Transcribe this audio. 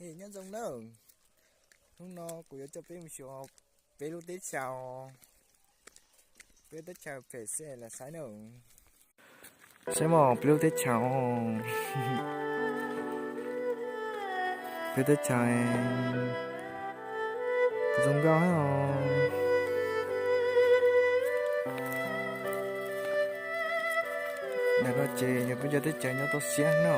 Hey, nyob zoo nawb. Hnub no kuv yuav coj peb mus xyuas peb lub teb chaws. Peb lub teb chaws phem xwb los saib nawb. Saib mog, peb lub teb chaws. Peb teb chaws zoo nkauj os. Ntawm no ces yog peb cov teb chaws nyob toj siab no.